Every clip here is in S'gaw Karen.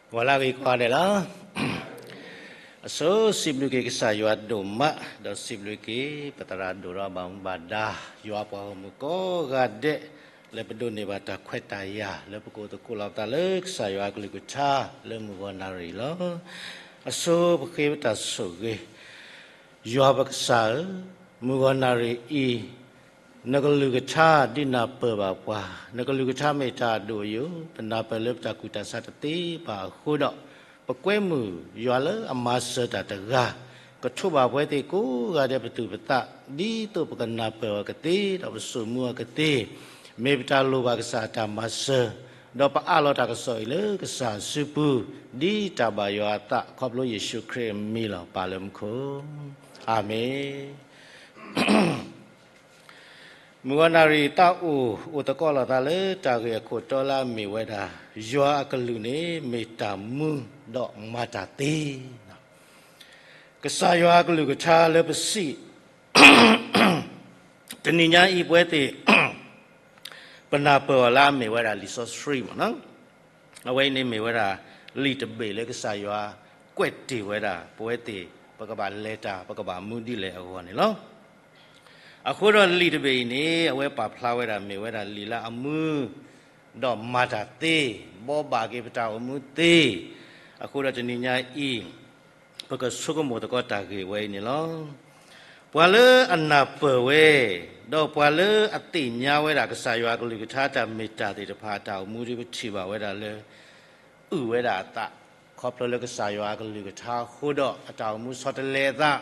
ဂီၤလၢအဂ့ၤကိးဂၤဒဲးလီၤ. အဆိစံးဘျုးက့ၤကစၢ်ယွၤဒိၣ်မး, ဒီးစံးဘျုးက့ၤ ပသရၣ်ဒိၣ်ဒီးဘၣ်မူဘၣ်ဒါ ယွၤပှၤဂီၢ်မုၢ်ကိးဂၤဒဲး လၢပဒိးန့ၢ်ဘၣ်တၢ်ခွဲးတၢ်ယာ် လၢပကအိၣ်သကိးလီၤပသးလၢကစၢ်ယွၤအကလုၢ်ကထါ လၢမုၢ်ဂီၤနၣ်ရံၣ်လီၤ. အဆိပဃ့ပတၢ်ဆိၣ်ဂ့ၤ ယွၤပကစၢ်ဧၢ, မုၢ်ဂီၤနၣ်ရံၣ်အံၤ နကလုၢ်ကထါဒုးနၢ်ပၢၢ်ဘၣ်ပှၤ, နကလုၢ်ကထါမ့ၢ်တၢ်အဒိၣ်အယိာ်, ပနၢ်ပၢၢ်လၢပတၢ်ကူၣ်တၢ်ဆးတသ့ဘၣ်အဃိဒီး, ပကွဲမုာ်ယွၤလၢအမၤစၢၤတၢ်တဂၤ, ကထိးဘၣ်ပဝဲသ့ၣ်ကိးဂၤဒဲးပသူၣ်ပသး, ဒ်သိးပကနၢ်ပၢၢ်အီၤကသ့, ဒီးပစိာ်မူအီၤကသ့, မ့ၢ်ပတၢ်လိၣ်ဘၣ်ကစၢ်အတၢ်မၤစၢၤ, ဒီးပအးလီၤတၢ်ကစီၣ်အံၤလၢကစၢ်အစုပူၤ, ဒ်တၢ်ဘၣ်ယွၤအသး ခီဖျိယ့ၣ်ၡူးခရံာ်အမံၤလီၤ. ပၢ်လၢမူခိၣ်, အၤမ့ၣ်. မုၢ်ဂီၤနၣ်ရံၣ်သးအိၣ် အိၣ်သကိးလိာ်သးလၢတၢ်ဂ့ၢ်အခိၣ်တီလၢအမ့ၢ်ဝဲဒၣ် ယွၤအကလုၢ်န့ၣ် မ့ၢ်တၢ်မူဒီးမၤတၢ်သ့. ကစၢ်ယွၤအကလုၢ်ကထါလၢပစံး တနံၤညါအံၤပဝဲသ့ၣ် ပနၢ်ပၢၢ်အီၤလၢအမ့ၢ်ဝဲဒၣ်လံာ်စီဆှံမ့ၢ်နီၤ. အဝဲအံၤန့ၣ်မ့ၢ်ဝဲဒၣ် လံာ်တဘ့ၣ်လၢကစၢ်ယွၤကွဲးတ့ၢ်ဝဲဒၣ် ပဝဲသ့ၣ် ပကဘၣ်လဲၤတၢ် ပကဘၣ်မူဒ်လဲၣ်အဂီၢ်န့ၣ်လီၤ. အဃိဒီးလံာ်တဘ့ၣ်အံၤန့ၣ် အဝဲပာ်ဖျါဝဲဒၣ်မ့ၢ်ဝဲဒၣ်လံာ်လၢအမူ ဒီးမၤတၢ်သ့, ဘိးဘၣ်က့ၤပတၢ်အိၣ်မူသ့. အဃိဒီးတနံၤညါအံၤ ပကဆိကမိၣ်သကိးတၢ်ဂ့ၢ်ဝဲအံၤန့ၣ်လီၤ. ပှၤလၢအနၢ်ပၢၢ်ဝဲ ဒီးပှၤလၢအသ့ၣ်ညါဝဲဒၣ်ကစၢ်ယွၤအကလုၢ်ကထါတၢ်မ့ၢ်တၢ်သ့ၣ်တဖၣ် အတၢ်အိၣ်မူဒ်ပထံၣ်ဘၣ်ဝဲဒၣ်လၢ အုၣ်ဝဲဒၣ်အသး ခီဖျိလၢကစၢ်ယွၤအကလုၢ်ကထါအဃိဒီး အတၢ်အိၣ်မူဆီတလဲအသး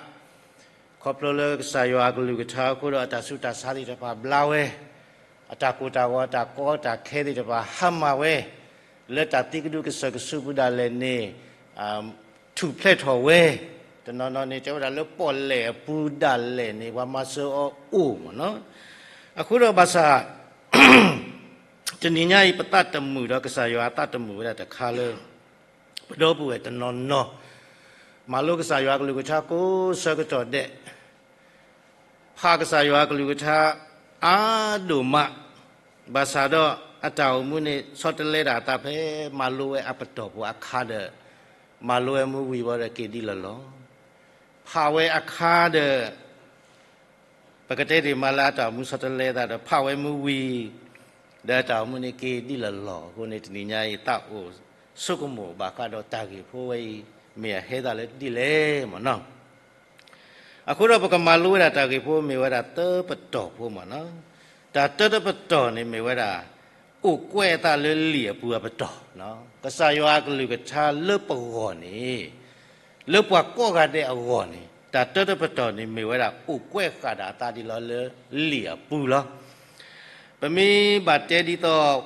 ခီဖျိလၢကစၢ်ယွၤအကလုၢ်ကထါအဃိဒီး အတၢ်ဆူးတၢ်ဆါသ့ၣ်တဖၣ်ဘျါဝဲ, အတၢ်ကိၢ်တၢ်ဂီၤ အတၢ်ကီတၢ်ခဲသ့ၣ်တဖၣ်ဟါမၢ်ဝဲ, လၢတၢ်သံကဒုကစၢၢ်ကဆူးပူၤဒၣ်လဲာ်န့ၣ် ထူၣ်ဖျဲးထီၣ်ဝဲ, တနီၤနီၤန့ၣ် တဲဝဲဒၣ်လၢပီၣ်လဲၣ်အပူၤဒၣ်လဲာ်န့ၣ် ပှၤမၤစၢၤအီၤအိၣ်မ့ၢ်နီၤ. အဃိဒီးဘၣ်ဆၣ် တနံၤညါအံၤ ပသးတမုာ်ဒီးကစၢ်ယွၤအသးတမုာ်ဝဲဒၣ်တခါလၢ ပဒီပုၢ်ဝဲၢ်တနီၤနီၤ မၤလိကစၢ်ယွၤကလုၢ်ကထါကိးဆၢကတီၢ်ဒဲး, ဖးကစၢ်ယွၤကလုၢ်ကထါအါဒိၣ်မး, ဘၣ်ဆၣ်ဒီးအတၢ်အိၣ်မူန့ၣ် ဆီတလဲဒၣ်အသးဖဲမၤလိဝဲအပတီၢ်ဖိအခါဒီး မၤလိဝဲမ့ၢ်ဝံၤဘၣ်ဒီးက့ၤဒ်လီၢ်လီၢ်, ဖးဝဲအခါဒီး ပကတဲဒ်မးလၢအတၢ်အိၣ်မူဆီတလဲသးဒီး ဖးဝဲမ့ၢ်ဝံၤ ဒီးအတၢ်အိၣ်မူန့ၣ်က့ၤဒ်လီၢ်လီၢ်အဃိန့ၣ် တနံၤညါအံၤသးအိၣ်ဆိကမိၣ်ဘၣ်ဃးဒီးတၢ်ဂ့ၢ်ဖိဝဲအံၤ မ့ၢ်အဟဲသးလၢဒ်လဲၣ်မ့ၢ်နီၤ. အဃိဒီးပကမၤလိဝဲဒၣ်တၢ်ဂ့ၢ်ဖိမ့ၢ်ဝဲဒၣ်တၢတပတီၢ်ဖိမ့ၢ်နီၤ. တၢ်တၢတပတီၢ်န့ၣ်မ့ၢ်ဝဲဒၣ် အိၣ်ကွဲးအသးလၢလံာ်အပူၤအပတီၢ်, ကစၢ်ယွၤအကလုၢ်ကထါလၢပဂီၢ်န့ၣ် လၢပှၤကိးဂၤဒဲးအဂီၢ်န့ၣ် တၢ်တၢတပတီၢ်န့ၣ်မ့ၢ်ဝဲဒၣ် အိၣ်ကွဲးဃာ်ဒီးအသးဒ်လီၤလၢလံာ်အပူၤလီၤ. ပမ့ၢ်ဘၣ်တဲဒ်သိး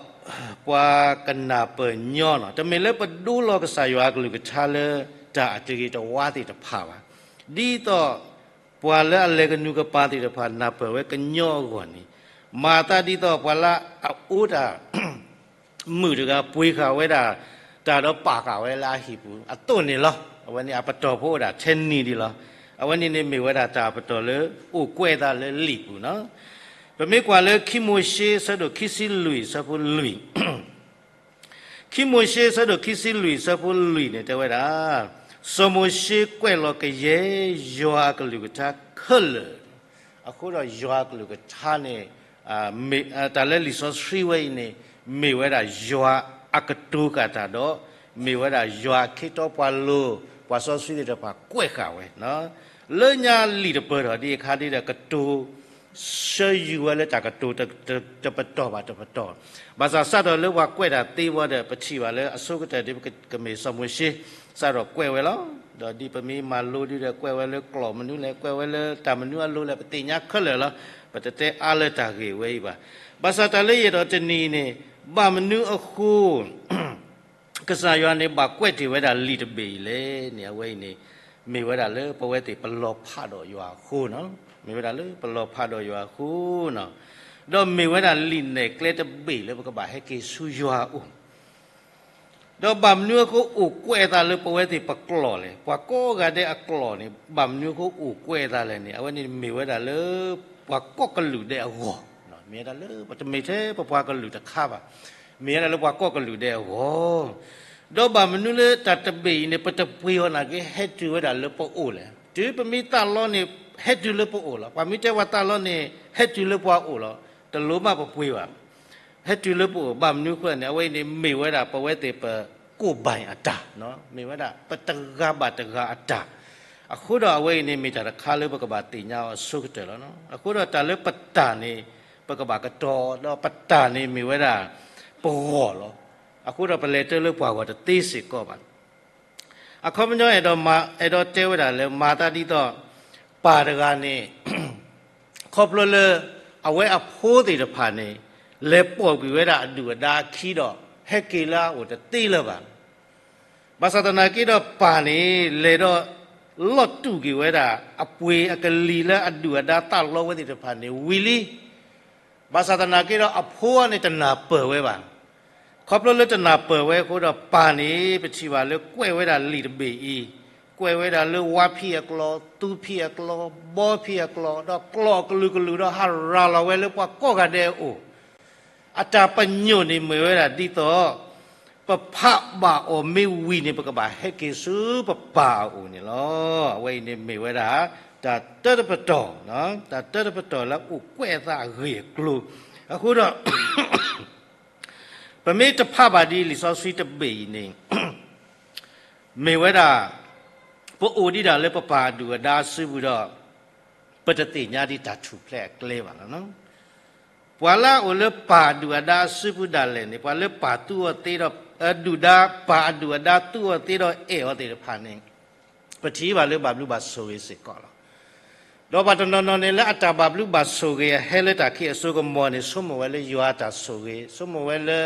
ပှၤကနၢ်ပၢၢ်ညီနီၤ, တမ့ၢ်လၢပဒိလီၤကစၢ်ယွၤအကလုၢ်ကထါလၢတၢ်အတဂ့ၤတဝါသ့ၣ်တဖၣ်ဘၣ်. ဒ်သိးပှၤလၢအလဲၤကနူၤကပၤသ့ၣ်တဖၣ် နၢ်ပၢၢ်ဝဲကညီအဂီၢ်န့ၣ်, မၤသးဒ်သိးပှၤလၢအအိၣ်တၢ် မုၣ်တဂၤပှ့ၤဃာ်ဝဲဒၣ် တၢ်ဒီးပာ်ဃာ်ဝဲလၢအဟံၣ်ပူၤအသိးန့ၣ်လီၤ. အဝဲန့ၣ်အပတီၢ်ဖိအိၣ်ဒၣ်ထဲနံၤဒ်လီၤ. အဝဲန့ၣ်န့ၣ်မ့ၢ်ဝဲဒၣ်တၢ်ပတီၢ်လၢအိၣ်ကွဲးသးလၢလံာ်ပူၤနီၤ. ပမ့ၢ်ကွၢ်လၢခံမိၤၡ့ဆၢဒိၣ်ခံဆံလွံၢ်ဆၢဖိလွံၢ် ခံမိၤၡ့ဆၢဒိၣ်ခံဆံလွံၢ်ဆၢဖိလွံၢ်န့ၣ်တဲဝဲဒၣ်, စီၤမိၤၡ့ကွဲးလီၤကယဲၢ်ယွၤအကလုၢ်ကထါခဲလၢာ်. အဃိဒီးယွၤအကလုၢ်ကထါန့ၣ် မ့ၢ် တၢ်လၢလံာ်စီဆှံဝဲအံၤန့ၣ် မ့ၢ်ဝဲဒၣ်ယွၤအကတိၤဃာ်တၢ်ဒီး မ့ၢ်ဝဲဒၣ်ယွၤအခ့အတီပှၤလိၤ ပှၤစီဆှံသ့ၣ်တဖၣ်ကွဲးဃာ်ဝဲ လၢညါလံာ်တပၢၢ်ထီၣ်ဒ်အခါဒ်ဒီးကတိၤ ဆှၢယုၢ်ဝဲလၢတၢ်ကတိၤတ တ တပတီၢ်ဘၣ်တပတီၢ်, ဘၣ်ဆၣ်စးထီၣ်လၢပှၤကွဲးတၢ်သ့ဝဲဒီး ပထံၣ်ဘၣ်လၢအဆိကတၢၢ်ဒ်ပကမ့ၢ်စီၤမိၤၡ့ စးထီၣ်ကွဲးဝဲလီၤ. ဒီးဒ်ပမ့ၢ်မၤလိဒ်ဒီးကွဲးဝဲလၢကျိာ်မနုၤလဲၣ်, ကွဲးဝဲလၢတၢ်မနုၤအလိၤလဲၣ်, ပသ့ၣ်ညါခဲလၢာ်လီၤ. ပတတဲအါလၢတၢ်ဂ့ၢ်ဝဲအံၤဘၣ်. ဘၣ်ဆၣ်တၢ်လၢယအဲၣ်ဒိးတနံၤန့ၣ် ဘၣ်မနုၤအဃိ ကစၢ်ယွၤန့ၣ် ဘၣ်ကွဲးတ့ၢ်ဝဲဒၣ်လံာ်တဘ့ၣ်အံၤလဲၣ်န့ၣ် အဝဲအံၤန့ၣ် မ့ၢ်ဝဲဒၣ်လၢပဝဲသ့ၣ်ပလီၤဖးဒီးယွၤအဃိနီၤ. မ့ၢ်ဝဲဒၣ်လၢပလီၤဖးဒီးယွၤအဃိနီၤ. ဒီးမ့ၢ်ဝဲဒၣ်လံာ်နဲၣ်ကျဲတဘ့ၣ်လၢပကဘၣ်ဟဲက့ၤဆူယွၤအအိၣ် ဒီးဘၣ်မနုၤအဃိအိၣ်ကွဲးအသးလၢပဝဲသ့ၣ်ပကျိာ်လဲၣ်, ပှၤကိးဂၤဒဲးအကျိာ်န့ၣ် ဘၣ်မနုၤအဃိအိၣ်ကွဲးအသးလဲၣ်န့ၣ် အဝဲန့ၣ်မ့ၢ်ဝဲဒၣ်လၢပှၤကိးကလုာ်ဒဲးအဂီၢ်, မ့ၢ်ဝဲဒၣ်လၢ တမ့ၢ်ထဲပပှၤကလုာ်တခါဘၣ်, မ့ၢ်ဝဲဒၣ်လၢပှၤကိးကလုာ်ဒဲးအဂီၢ်. ဒီးဘၣ်မနုၤလၢတၢ်တဘ့ၣ်အံၤန့ၣ် ပတပှ့ၤအီၤနာ်က့ ဟဲတုၤဝဲဒၣ်လၢပအိၣ်လဲၣ်. တုၤပမ့ၢ်သးလီန့ၣ် ဟဲတုၤလၢပအိၣ်လီၤ. ပှၤမ့ၢ်တဲပှၤသးလီန့ၣ် ဟဲတုၤလၢပှၤအိၣ်လီၤ. တလိၣ်မးပပှ့ၤဘၣ်. ဟဲတုၤလၢပအိၣ် ဘၣ်မနုၤအဃိန့ၣ် အဝဲအံၤန့ၣ် မ့ၢ်ဝဲဒၣ်ပဝဲသ့ၣ်ပကိၢ်ဘၣ်အတၢ်, မ့ၢ်ဝဲဒၣ်ပတဂၤဘၣ်တဂၤအတၢ်. အဃိဒီးအဝဲအံၤန့ၣ် မ့ၢ်တၢ်တခါလၢပကဘၣ်သ့ၣ်ညါအီၤအဆိကတၢၢ်လီၤ. အဃိဒီးတၢ်လၢပတၢ်န့ၣ် ပကဘၣ်ကတီၤ ဒီးပတၢ်န့ၣ်မ့ၢ်ဝဲဒၣ်ပဂီၢ်လီၤ. အဃိဒီးပလဲၤတၢလၢပှၤဂီၢ်တသ့စ့ၢ်ကီးဘၣ်. အခီပညီအဲၣ်ဒိးမၤ အဲၣ်ဒိးတဲဝဲဒၣ်လၢ မၤသးဒ်သိး ပၢ်တဂၤန့ၣ် ခီဖျိလၢ အဝဲအဖိသ့ၣ်တဖၣ်န့ၣ် လဲၤပိာ်ကွံာ်ဝဲဒၣ်အဒုၣ်အဒါအခံဒီး ဟဲက့ၤလၢအအိၣ်တသ့လၢၤဘၣ်. ဘၣ်ဆၣ်သနာ်က့ဒီးပၢ်န့ၣ် လဲၤဒီး လီၤတူာ်က့ၤဝဲဒၣ် အပှ့ၤအကလံၤလၢအဒုၣ်အဒါသးလီဝဲသ့ၣ်တဖၣ်န့ၣ် ဝံၤလံ. ဘၣ်ဆၣ်သနာ်က့ဒီးအဖိန့ၣ်တနၢ်ပၢၢ်ဝဲဘၣ်. ခီဖျိလၢတနၢ်ပၢၢ်ဝဲအဃိဒီး ပၢ်န့ၣ် ပထံၣ်ဘၣ်လၢကွဲးဝဲဒၣ်လံာ်တဘ့ၣ်အံၤ, ကွဲးဝဲဒၣ်လၢဝါဖံးအကျိာ်, သူဖံးအကျိာ်, ဘီဖံးအကျိာ်, ဒီးကျိာ်အကလုာ်ကလုာ်ဒီးဟးရၤလီၤဝဲလၢပှၤကိးဂၤဒဲးအအိၣ်. အတၢ်ပညိၣ်န့ၣ်မ့ၢ်ဝဲဒၣ်ဒ်သိး ပဖးဘၣ်အီၤမ့ၢ်ဝံၤန့ၣ် ပကဘၣ်ဟဲက့ၤဆူပပၢ်အအိၣ်န့ၣ်လီၤ. အဝဲအံၤန့ၣ်မ့ၢ်ဝဲဒၣ် တၢ်တၢတပတီၢ်, တၢ်တၢတပတီၢ်လၢအိၣ်ကွဲးအသးအဂ့ၢ်အကျိၤ. အဃိဒီး ပမ့ၢ်တဖးဘၣ်ဒ်လံာ်စီဆှံတဘ့ၣ်အံၤန့ၣ် မ့ၢ်ဝဲဒၣ် ပအိၣ်ဒံးဒၣ်လၢပပၢ်အဒုၣ်အဒါအစုပူၤဒီး ပတသ့ၣ်ညါဒံးတၢ်ထူၣ်ဖျဲးအကျဲဘၣ်လီၤ. ပှၤလၢအအိၣ်လၢပၢ်အဒုၣ်အဒါအစုပူၤဒၣ်လဲာ်န့ၣ် ပှၤလၢပၢ်သူအီၤသ့ဒီး ဒုၣ်ဒါ ပၢ်အဒုၣ်အဒါသူအီၤသ့ဒီးအဲၣ်အီၤသ့ၣ်တဖၣ်န့ၣ် ပထံၣ်ဘၣ်လၢဘၣ်ဘျုးဘၣ်ဆိၣ်ဂ့ၤစ့ၢ်ကီးလီၤ. ဒီးပှၤတနီၤနီၤန့ၣ်လၢအတၢ်ဘၣ်ဘျုးဘၣ်ဆိၣ်ဂ့ၤအဟဲလၢတၢ်ခံးအစိကမီၤန့ၣ် ဆိကမိၣ်ဝဲလၢယွၤအတၢ်ဆိၣ်ဂ့ၤ, ဆိကမိၣ်ဝဲလၢ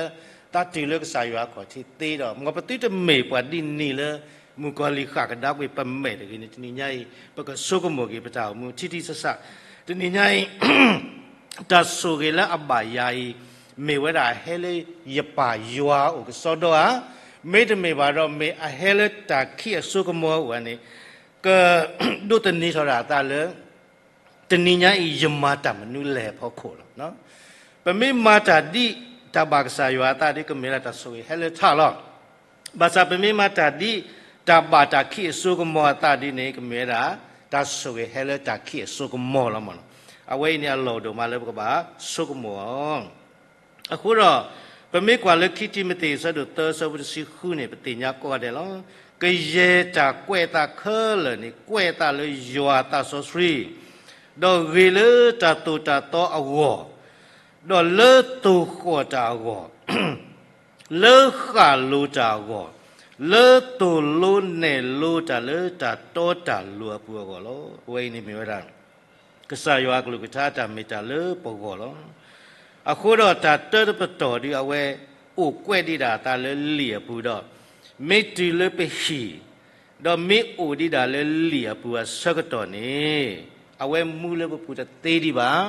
သးတုၤလၢကစၢ်ယွၤအခီၣ်ထံးသ့ဒီး မ်ပသုတမ့ၢ်ပှၤဒ်န့ၣ်လၢ မုၣ်ကီၤလံၢ်ဃၣ်ကဒါကွံာ်ပမဲာ်တဂ့ၤန့ၣ် တနံၤညါအံၤ ပကဆိကမိၣ်က့ၤပတၢ်အိၣ်မူထံထံဆးဆး, တနံၤညါအံၤ တၢ်ဆိၣ်ဂ့ၤလၢအဘၣ်ယၤအံၤ မ့ၢ်ဝဲဒၣ်အဟဲလၢယပၢ်ယွၤအအိၣ်ကစီဒီဧါ, မ့တမ့ၢ်ဘၣ်ဒီး မ့ၢ်အဟဲလၢတၢ်ခံးအစိကမီၤအအိၣ်ဧါန့ၣ် ကဒိးသန့ၤထီၣ်ဒၣ်အသးလၢ တနံၤညါအံၤ ယမၤတၢ်မနုၤလဲၣ်အဖီခိၣ်လီၤ. ပမ့ၢ်မၤတၢ်ဒ်တၢ်ဘၣ်ကစၢ်ယွၤအသးဒီး ကမ့ၢ်ဒၣ်တၢ်ဆိၣ်ဂ့ၤဟဲလၢထးလီၤ. ဘၣ်ဆၣ်ပမ့ၢ်မၤတၢ်ဒ်တၢ်ဘၣ်တၢ်ခံးအစိကမီၤအသးဒီးန့ၣ် ကမ့ၢ်ဝဲဒၣ် တၢ်ဆိၣ်ဂ့ၤဟဲလၢတၢ်ခံးအစိကမီၤလီၤမး. အဝဲအံၤန့ၣ်အလီၢ်ဒိၣ်မးလၢပကဘၣ်ဆိကမိၣ်အီၤ အဃိဒီး ပမ့ၢ်ကွၢ်လၢခံတံၤမသ့းအဆၢဒိၣ်သၢအဆၢဖိတဆံဃုန့ၣ် ပသ့ၣ်ညါကိးဂၤဒဲးလီၤ. ကယဲၢ်တၢ်ကွဲးအသးခဲလၢာ်န့ၣ် ကွဲးအသးလၢယွၤအသးစီဆှံ, ဒီးဂ့ၤလၢတၢ်သိၣ်တၢ်သီအဂီၢ်, ဒီးလၢသိၣ်ဃီၣ်တၢ်အဂီၢ်, လၢဃၣ်လိၤတၢ်အဂီၢ်, လၢသိၣ်လိနဲၣ်လိတၢ်လၢတၢ်တီတၢ်လိၤအပူၤအဂီၢ်လီၤ. အဝဲအံၤန့ၣ်မ့ၢ်ဝဲဒၣ် ကစၢ်ယွၤအကလုၢ်ကထါတၢ်မ့ၢ်တၢ်လၢပဂီၢ်လီၤ. အဃိဒီးတၢ်တၢတပတီၢ်ဒုးအဝဲအိၣ်ကွဲးဒံးဒၣ်အသးလၢလံာ်အပူၤဒီး မ့ၢ်တုၤလၢပဟံၣ် ဒီးမ့ၢ်အိၣ်ဒံးဒၣ်လၢလံာ်အပူၤအဆၢကတီၢ်န့ၣ် အဝဲမူလၢပပူၤတသ့ဒံးဘၣ်,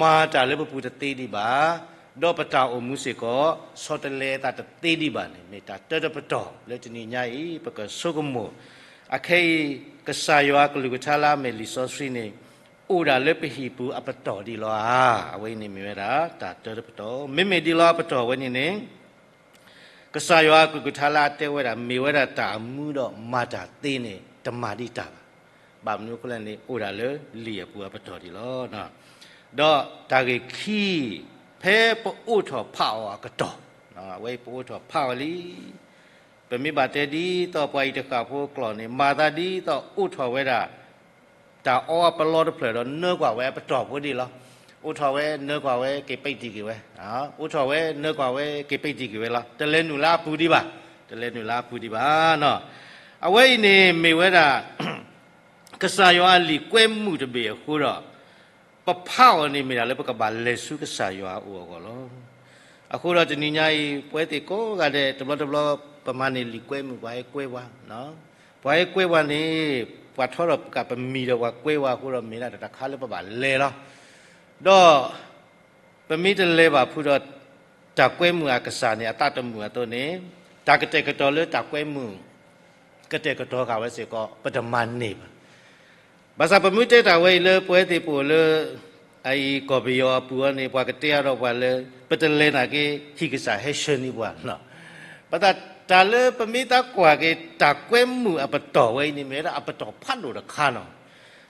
မၤတၢ်လၢပပူၤတသ့ဒံးဘၣ်, ဒီးပတၢ်အိၣ်မူစ့ၢ်ကီး ဆီတလဲအသးတသ့ဒံးဘၣ်န့ၣ် မ့ၢ်တၢ်တၢတပတီၢ်လၢတနံၤညါအံၤ ပကဆိကမိၣ် အခဲအံၤ ကစၢ်ယွၤအကလုၢ်ကထါလၢအမ့ၢ်လံာ်စီဆှံန့ၣ် အိၣ်ဒၣ်လၢပဟံၣ်ပူၤအပတီၢ်ဒံးလီၤဧါ. အဝဲအံၤန့ၣ်မ့ၢ်ဝဲဒၣ် တၢ်တၢတပတီၢ် မ့မ့ၢ်ဒ်လီၤအပတီၢ်ဝဲန့ၣ်န့ၣ် ကစၢ်ယွၤအကလုၢ်ကထါလၢအတဲဝဲဒၣ် မ့ၢ်ဝဲဒၣ်တၢ်အမူဒီးမၤတၢ်သ့န့ၣ် တမၤဒံးတၢ်ဘၣ်. ဘၣ်မနုၤအဃိလဲၣ်န့ၣ် အိၣ်ဒၣ်လၢလံာ်အပူၤအပတီၢ်ဒံးလီၤ. ဒီးတၢ်ဂ့ၢ်ခံ ဖဲပအိးထီၣ်ဖးအီၤအကတီၢ်, အဝဲအံၤပအိးထီၣ်ဖးအီၤလံ ပမ့ၢ်ဘၣ်တဲဒ်သိးပှၤအံၤတဃၣ်ဖိကျိာ်န့ၣ် မၤသးဒ်သိးအိးထီၣ်ဝဲဒၣ် တၢ်အီအပလီတဖျၢၣ်ဒီးနၢကွၢ်ဝဲအပတီၢ်ဖိဒံးလီၤ. အိးထီၣ်ဝဲနၢကွၢ်ဝဲက့ၤပံးတံၢ်က့ၤဝဲ, အိးထီၣ်ဝဲနၢကွၢ်ဝဲက့ၤပံးတံၢ်က့ၤဝဲလီၤ. တလဲၤနုာ်လၢအပူၤဒံးဘၣ်, တလဲၤနုာ်လၢအပူၤဒံးဘၣ်နီၤ. အဝဲအံၤန့ၣ်မ့ၢ်ဝဲဒၣ် ကစၢ်ယွၤအလံာ်ကွဲမုာ်တဘ့ၣ်အဃိဒီး ပဖးအီၤန့ၣ်မ့ၢ်ဒၣ်လၢပကဘၣ်လဲၤဆူကစၢ်ယွၤအအိၣ်အဂီၢ်လီၤ. အဃိဒီးတနံၤညါအံၤ ပဝဲသ့ၣ်ကိးဂၤဒဲး တဘျီတဘျီ ပမၤန့ၢ်လံာ်ကွဲမုာ် ပှၤဟဲကွဲပှၤ, ပှၤဟဲကွဲပှၤန့ၣ် ပှၤထီထီၣ်ကးပမံၤဒီးပှၤကွဲပှၤအဃိဒီး မ့ၢ်ဒၣ်တၢ်တခါလၢပဘၣ်လဲၤလီၤ. ဒီး ပမ့ၢ်တလဲၤဘၣ်ဖုးဒီး တၢ်ကွဲမုာ်အကစၢ်န့ၣ် အသးတမုာ်အသိးန့ၣ် တၢ်ကတဲာ်ကတီၤလၢတၢ်ကွဲမုာ် ကတဲာ်ကတီၤဃာ်ဝဲစ့ၢ်ကီး ပတမၤန့ၢ်ဘၣ်. ဘၣ်ဆၣ်ပမ့ၢ်တဲတၢ်ဝဲအံၤလၢပဝဲသ့ၣ်ပအိၣ်လၢ အအံၤကီၢ်ပယီၤအပူၤအီၤန့ၣ် ပှၤကတဲအါထီၣ်ပှၤလၢ ပတလဲၤနာ်က့ ဟံၣ်ကစၢ်ဟဲဆှၢန့ၢ်ပှၤလီၤ. ပသး တၢ်လၢပမ့ၢ်တၢ်ကွၢ်က့ၤ တၢ်ကွဲမုာ်အပတီၢ်ဝဲအံၤန့ၣ် မ့ၢ်ဝဲဒၣ်အပတီၢ်ဖးဒိၣ်တခါနီၤ.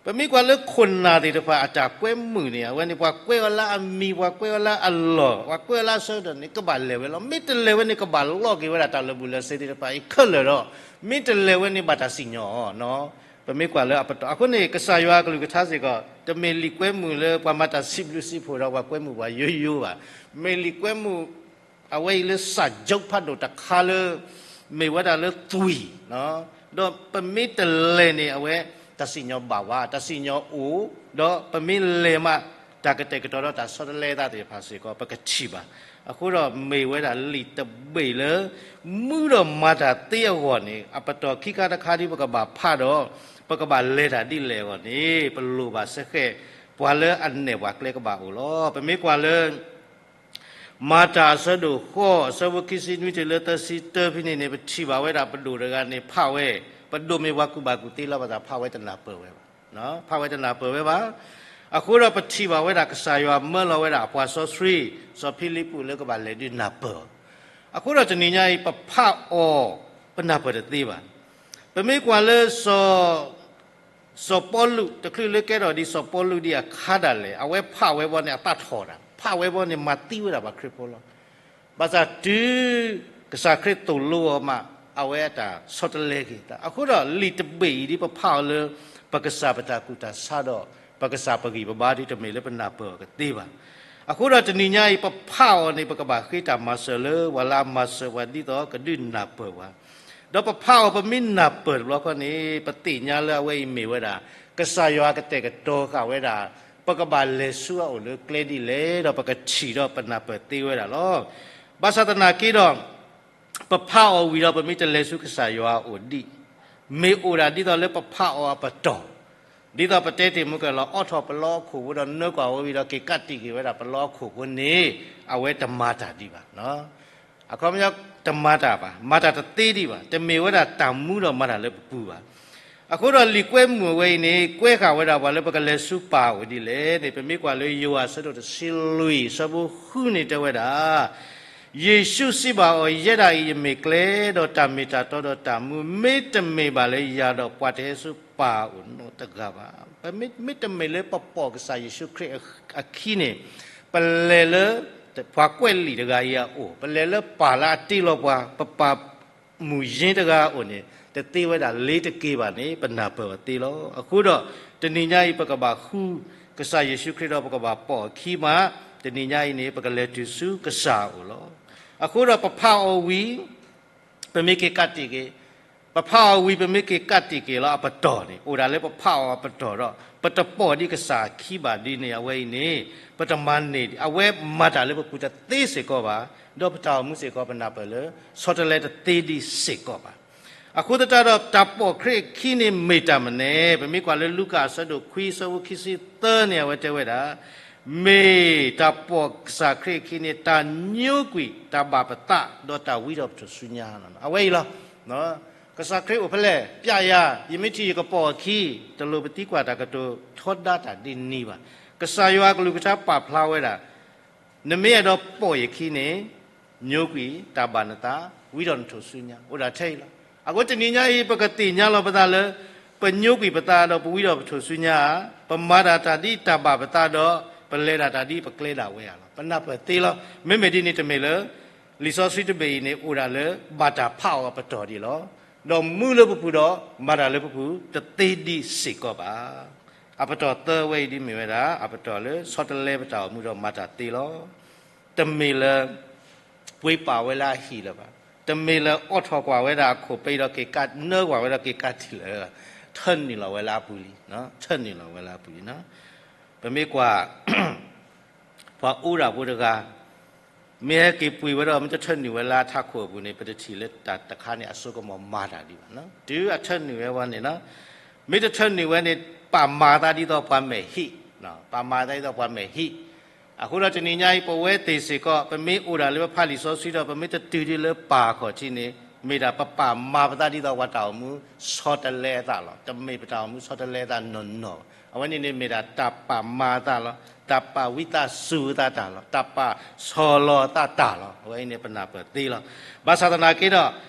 ပမ့ၢ်ကွၢ်လၢခိၣ်နၢ်သ့ၣ်တဖၣ်အတၢ်ကွဲမုာ်န့ၣ် အဝဲန့ၣ် ပှၤကွဲးအီၤလၢအမံၤ, ပှၤကွဲးအီၤလၢအလီၢ်, ပှၤကွဲးအီၤလၢအဆၢကတီၢ်န့ၣ် ကဘၣ်လဲၤဝဲလီၤ. မ့ၢ်တလဲၤဝဲန့ၣ် ကဘၣ်လိးက့ၤဝဲဒၣ်တၢ်လၢာ်ဘူၣ်လၢာ်စ့ၤသ့ၣ်တဖၣ်အံၤခဲလၢာ်ဒီး မ့ၢ်တလဲၤဝဲန့ၣ် ဘၣ်တၢ်စံၣ်ညီၣ်အီၤနီၤ. ပမ့ၢ်ကွၢ်လၢအပတီၢ်အဃိန့ၣ် ကစၢ်ယွၤအကလုၢ်ကထါစ့ၢ်ကီး တမ့ၢ်လံာ်ကွဲမုာ်လၢပှၤမၤတၢ်စံးဘျုးစံးဖှိၣ်ဒီးပှၤကွဲမုာ်ပှၤယိယိဘၣ်. မ့ၢ်လံာ်ကွဲမုာ် အဝဲအံၤလၢစးကၠိဖးဒိၣ်တခါလၢ မ့ၢ်ဝဲဒၣ်လၢသွံၣ်, ဒီးပမ့ၢ်တလဲၤန့ၣ် အဝဲတၢ်စံၣ်ညီၣ်ဘၣ်ဝဲ, တၢ်စံၣ်ညီၣ်အိၣ်, ဒီးပမ့ၢ်လဲၤမး တၢ်ကတဲာ်ကတီၤဒီးတၢ်ဆီတလဲအသးသ့ၣ်တဖၣ်စ့ၢ်ကီး ပကထံၣ်ဘၣ်. အဃိဒီးမ့ၢ်ဝဲဒၣ်လံာ်တဘ့ၣ်လၢ မူဒီးမၤတၢ်သ့အဂီၢ်န့ၣ် အပတီၢ်ခံခါတခါဒ်ပကဘၣ်ဖးဒီး ပကဘၣ်လဲၤတၢ်ဒ်လဲၣ်အဂီၢ်န့ၣ် ပလိၣ်ဘၣ်စ့ၢ်ကီး ပှၤလၢအနဲၣ်ပှၤကျဲကဘၣ်အိၣ်လီၤ. ပမ့ၢ်ကွၢ်လၢ မၤတၢ်အဆၢဒိၣ်ဃိး အဆၢဖိခံဆံနွံတုၤလၢသၢဆံတၢဖဲန့ၣ်န့ၣ် ပထံၣ်ဘၣ်ဝဲဒၣ်ပဒိၣ်တဂၤန့ၣ် ဖးဝဲ, ပဒိၣ်မ့ၢ်ပှၤကူၣ်ဘၣ်ကူၣ်သ့လီၤ ဘၣ်ဆၣ်ဖးဝဲတနၢ်ပၢၢ်ဝဲဘၣ်. ဖးဝဲတနၢ်ပၢၢ်ဝဲဘၣ်. အဃိဒီးပထံၣ်ဘၣ်ဝဲဒၣ်ကစၢ်ယွၤမၢလီၤဝဲဒၣ်အပှၤစီဆှံ စီၤဖံလံးပူးလၢကဘၣ်လဲၤဒုးနၢ်ပၢၢ်အီၤ. အဃိဒီးတနံၤညါအံၤ ပဖးအီၤ ပနၢ်ပၢၢ်တသ့ဘၣ်. ပမ့ၢ်ကွၢ်လၢ စီၤပီလူး တချုးလၢကဲထီၣ်ဒ်စီၤပီလူးဒ်အခါဒၣ်လဲာ် အဝဲဖးဝဲဘီန့ၣ် အသးထီၣ်တၢ်, ဖးဝဲဘီန့ၣ် မၤသံဝဲဒၣ်ပှၤခရံာ်ဖိလီၤ. ဘၣ်ဆၣ်တုၤကစၢ်ခရံာ်သိၣ်လိအီၤမး အဝဲအတၢ်ဆီတလဲက့ၤသး. အဃိဒီးလံာ်တဘ့ၣ်အံၤဒ်ပဖးအီၤလၢ ပကစၢ်ပတၢ်ကူၣ်တၢ်ဆးဒီး ပကစၢ်ပဂံၢ်ပဘါဒ်တမ့ၢ်လၢပနၢ်ပၢၢ်အီၤကသ့ဘၣ်. အဃိဒီးတနံၤညါအံၤ ပဖးအီၤန့ၣ် ပကဘၣ်ဃ့တၢ်မၤစၢၤလၢ ပှၤလၢအမၤစၢၤပှၤဒ်သိးကဒုးနၢ်ပၢၢ်ပှၤ ဒီးပဖးအီၤ ပမ့ၢ်နၢ်ပၢၢ်တဘျီဃီန့ၣ် ပသ့ၣ်ညါလၢအဝဲအံၤမ့ၢ်ဝဲဒၣ် ကစၢ်ယွၤကတဲာ်ကတီၤဃာ်ဝဲဒၣ် ပကဘၣ်လဲၤဆူအအိၣ်လၢကျဲဒ်လဲၣ် ဒီးပကထံၣ်ဒီးပနၢ်ပၢၢ်သ့ဝဲဒၣ်လီၤ. ဘၣ်ဆၣ်သနာ်က့ဒီး ပဖးအီၤဝံၤဒီး ပမ့ၢ်တလဲၤဆူကစၢ်ယွၤအအိၣ်ဒံး, မ့ၢ်အိၣ်ဒၣ်ဒ်သိးလၢပဖးအီၤအပတီၢ်, ဒ်သိးပတဲတ့ၢ်မုၢ်ကလီၤ အိးထီၣ်ပလီအခိၣ်ဖိဒီးနၢကွၢ်ဝဲဝံၤဒီး က့ၤကးတံာ်က့ၤဝဲဒၣ်ပလီအခိၣ်ဖိန့ၣ် အဝဲတမၤတၢ်ဒံးဘၣ်. အခီပညီ တမၤတၢ်ဘၣ်, မၤတၢ်တသ့ဒံးဘၣ်, တမ့ၢ်ဝဲဒၣ်တၢ်မူဒီးမၤတၢ်လၢပပူၤဘၣ်. အဃိဒီးလံာ်ကွဲမုာ်အဝဲအံၤန့ၣ် ကွဲဃာ်ဝဲဒၣ်ပှၤလၢပကလဲၤဆူပၢ်အအိၣ်ဒ်လဲၣ်န့ၣ် ပမ့ၢ်ကွၢ်လၢယိၤဟၣ်အဆၢဒိၣ်တဆံလွံၢ် အဆၢဖိဃုန့ၣ်တဲဝဲဒၣ် ယ့ၣ်ၡူးစံးဘၣ်အီၤ, ယဲဒၣ်အံၤ ယမ့ၢ်ကျဲဒီးတၢ်မ့ၢ်တၢ်တီဒီးတၢ်မူ, မ့တမ့ၢ်ဘၣ်လၢယၤဒီး ပှၤတဟဲဆူပၢ်အအိၣ်နီတဂၤဘၣ်. ပမ့တမ့ၢ်လၢပပိာ်ကစၢ်ယ့ၣ်ၡူးခရံာ်အခံန့ၣ် ပလဲၤလၢ ပှၤကွဲးလံာ်တဂၤအံၤအအိၣ်, ပလဲၤလၢပၢ်လၢအတ့လီၤပှၤ, ပပၢ်မုၢ်ယ့တဂၤအအိၣ်န့ၣ် တသ့ဝဲဒၣ်လ့ၤတက့ၤဘၣ်န့ၣ် ပနၢ်ပၢၢ်အီၤသ့လီၤ. အဃိဒီး တနံၤညါအံၤ ပကဘၣ်ဃုကစၢ်ယ့ၣ်ၡူးခရံာ်ဒီး ပကဘၣ်ပိာ်အခံမး, တနံၤညါအံၤန့ၣ် ပကလဲၤတုၤဆူကစၢ်အအိၣ်လီၤ. အဃိဒီးပဖးအီၤဝံၤ ပမ့ၢ်က့ၤကးတံာ်က့ၤ, ပဖးအီၤဝံၤ ပမ့ၢ်က့ၤကးတံာ်က့ၤလီၤအပတီၢ်န့ၣ် အိၣ်ဒၣ်လၢပဖးအီၤအပတီၢ်ဒီး ပတပိာ်ဒံးကစၢ်အခံဘၣ်ဒ်န့ၣ် အဝဲအံၤန့ၣ် ပတမၤန့ၢ်ဒံး, အဝဲမၤတၢ်လၢပပူၤတသ့စ့ၢ်ကီးဘၣ်, ဒီးပတၢ်အိၣ်မူစ့ၢ်ကီး ပနၢ်ပၢၢ်လၢ ဆီတလဲတသ့ဒံးစ့ၢ်ကီးဘၣ်. အဃိသတးဒီး တၢ်ပိာ်ခရံာ်အခံန့ၣ်မ့ၢ်တၢ်မနုၤလဲၣ်. ပမ့ၢ်ကွၢ်လၢလူၤကၣ်အဆၢဒိၣ်ခွံ အဆၢဖိခံဆံသၢန့ၣ် အဝဲတဲဝဲဒၣ် မ့ၢ်တၢ်ပိာ်ကစၢ်ခရံာ်အခံန့ၣ် တၢ်ညိကွံာ်တၢ်ဘၣ်ပသး ဒီးတၢ်ဝံဒီးပထူၣ်စုညါလီၤ. အဝဲအံၤလီၤ. ကစၢ်ခရံာ်အိၣ်ဖဲလဲၣ်, ပျဲယၤ, ယမ့ၢ်ထံၣ်ယကပိာ်အခံ, တလိၣ်ပသံကွၢ်တၢ်ကတိၤထီဒါတၢ်ဒ်န့ၣ်ဘၣ်. ကစၢ်ယွၤအကလုၢ်ကထါပာ်ဖျါဝဲဒၣ် နမ့ၢ်အဲၣ်ဒိးပိာ်ယခံန့ၣ် ညိကွံာ်တၢ်ဘၣ်နသး, ဝံဒီးနထူၣ်စုညါ, အိၣ်ဒၣ်ထဲအံၤလီၤ. အဃိတနံၤညါအံၤ ပကသ့ၣ်ညါလီၤပသးလၢ ပညိကွံာ်ပသးဒီးပဝံဒီးပထူၣ်စုညါဧါ, ပမၤဒၣ်တၢ်ဒ်တၢ်ဘၣ်ပသးဒီး ပလဲၤဒၣ်တၢ်ဒ်ပကျဲဒၣ်ဝဲဧါလီၤ. ပနၢ်ပၢၢ်သ့လီၤ. မ့မ့ၢ်ဒ်န့ၣ်တမ့ၢ်လၢ လံာ်စီဆှံတဘ့ၣ်အံၤန့ၣ် အိၣ်ဒၣ်လၢ ဘၣ်တၢ်ဖးအီၤအပတီၢ်ဒံးလီၤ. ဒီးမူလၢပပူၤဒီး မၤတၢ်လၢပပူၤ တသ့ဒံးစ့ၢ်ကီးဘၣ်. အပတီၢ်သၢဝဲအံၤဒ်မ့ၢ်ဝဲဒၣ် အပတီၢ်လၢ ဆီတလဲပတၢ်အိၣ်မူဒီးမၤတၢ်သ့လီၤ. တမ့ၢ်လၢ ပှ့ၤပာ်ဝဲလၢအဟံၣ်လၢၤဘၣ်. တမ့ၢ်လၢအိးထီၣ်ကွၢ်ဝဲဒၣ်အခိၣ်ပ့ၤဒီးက့ၤကး နၢကွၢ်ဝဲဒီးက့ၤကးတံာ်လၢၤ, ထၢနုာ်လီၤဝဲလၢအပူၤလံ, ထၢနုာ်လီၤဝဲလၢအပူၤလံ. ပမ့ၢ်ကွၢ် ပှၤအိၣ်ဒၣ်ဖိတဂၤ မ့ၢ်ဟဲက့ၤပှ့ၤဝဲဒီး မ့ၢ်တထၢနုာ်ဝဲလၢအထးခိၣ်အပူၤန့ၣ် ပတထံၣ်လၢတၢ်တခါန့ၣ် အစိကမီၤမၤတၢ်ဒံးဘၣ်. တုၤအထၢနုာ်ဝဲဝဲန့ၣ် မ့ၢ်တထၢနုာ်ဝဲန့ၣ် ပာ်မၤသးဒ်သိးပှၤမဲာ်ဟ့ၣ်, ပာ်မၤသးဒ်သိးပှၤမဲာ်ဟ့ၣ်. အဃိဒီးတနံၤညါအံၤ ပဝဲသ့ၣ်စ့ၢ်ကီး ပမ့ၢ်အိၣ်ဒၣ်လၢပဖးလံာ်စီဆှံဒီး ပမ့ၢ်တတုၤဒံးလၢပၢ်ခီၣ်ထံးန့ၣ် မ့ၢ်ဒၣ်ပပာ်မၤပသးဒ်သိးပှၤတၢ်အိၣ်မူဆီတလဲအသးလီၤ. တမ့ၢ်ပတၢ်အိၣ်မူဆီတလဲအသးနီၢ်နီၢ်ဘၣ်. အဝဲန့ၣ်န့ၣ်မ့ၢ်ဒၣ်တၢ်ပာ်မၤအသးလီၤ. တၢ်ပာ်ဝံသးစူၤအသးတၢ်လီၤ. တၢ်ပာ်ဆီၣ်လီၤအသးတၢ်လီၤ. အဝဲအံၤန့ၣ်ပနၢ်ပၢၢ်သ့လီၤ. ဘၣ်ဆၣ်သနာ်က့ဒီး